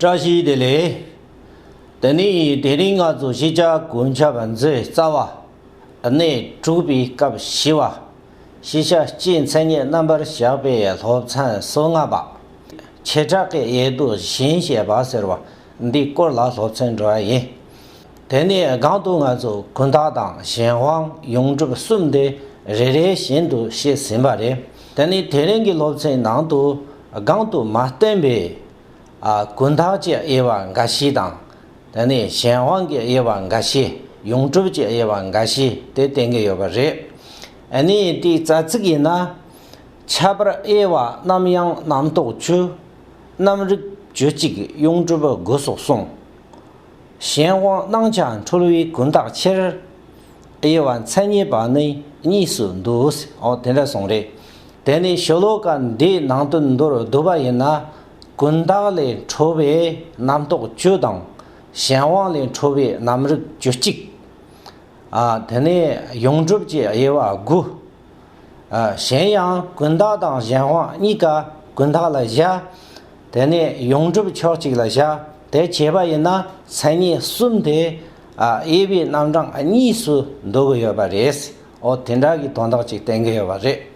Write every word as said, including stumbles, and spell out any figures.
བཀྲ་ཤིས་བདེ་ལེགས། དེ་ནས་དེ་རིང་ང་ཚོ་ཤེས་བྱ་གོ་ཆ་བ་མཛོད་རྩ་བ། གནས་དྲུག་པའི་སྐབས་བཞི་བ། ཤེས་བྱ་སྤྱིའི་མཚན་ཉིད་རྣམ་པར་བཞག་པའི་སློབ་ཚན་སོ་ལྔ་པ། བྱེ་བྲག་གི་དབྱེ་བསྡུ་གཞན་ཞེས་པ་ཟེར་བ་འདིའི་སྐོར་ལ་སློབ་ཚན་འགྲོ་བ་ཡིན། དེ་ནས་སྒང་དུ་ང་ཚོ་ཀུན་བརྟགས་དང་གཞན་དབང་ཡོངས་གྲུབ་གསུམ་དེ་རེ་རེ་བཞིན་དུ་བཤད་ཟིན་པ་རེད། དེ་ནས་དེ་རིང་གི་སློབ་ཚན་ནང་དུ་སྒང་དུ་མ་བསྟན་པའི་ཨ་ཀུན་བརྟགས་ཀྱི་དབྱེ་བ་འགའ་ཤས་དང་། དེ་ནས་གཞན་དབང་གི་དབྱེ་བ་འགའ་ཤས། ཡོངས་གྲུབ་ཀྱི་དབྱེ་བ་འགའ་ཤས་དེ་བསྟན་གྱི་ཡོད་པ་རེད། ཨ་ནི་དེའི་རྩ་ཚིག་ཡིན་ན། ཁྱད་པར་དབྱེ་བ་རྣམ་དབྱེ་རྣམ་རྟོག་བཅུ། རྣམ་རིག་བཅུ་གཅིག་ཡོངས་གྲུབ་དགུ་སོགས་གསུངས། གཞན་དབང་སྣང་ཆ་འཁྲུལ་བའི་ཀུན་བརྟགས་ཕྱིར། དབྱེ་བ་མཚན་ཉིད་པ་ནི་གཉིས་སུ་འདུ། འོ་དེ་འདྲ་གསུངས་རེད། དེ་ནས་ཤོ་ལོ་ཀ་འདིའི་ནང་དོན་མདོར་བསྡུ་བ་ཡིན་ན། ཀུན་བརྟགས་ལས་འཕྲོས་པའི་རྣམ་རྟོག་བཅུ་དང་། གཞན་དབང་ལས་འཕྲོས་པའི་རྣམ་རིག་བཅུ་གཅིག་ཨ་དེ་ནས་ཡོངས་གྲུབ་ཀྱི་དབྱེ་བ་དགུ། ཨ་གཞན་ཡང་ཀུན་བརྟགས་དང་གཞན་དབང་གཉིས་ཀ་ཀུན་བརྟགས་ལ་བཞག་དེ་ནས་ཡོངས་གྲུབ་ཕྱོགས་གཅིག་ལ་བཞག་དེ་བྱས་པ་ཡིན་ན་མཚན་ཉིད་གསུམ་དེ་ཨ་དབྱེ་བའི་རྣམ་གྲངས་གཉིས་སུ་འདུ་གི་ཡོད་པ་རེད། འོ་དེ་འདྲ་གི་དོན་དག་ཅིག་བསྟན་གི་ཡོད་པ་རེད།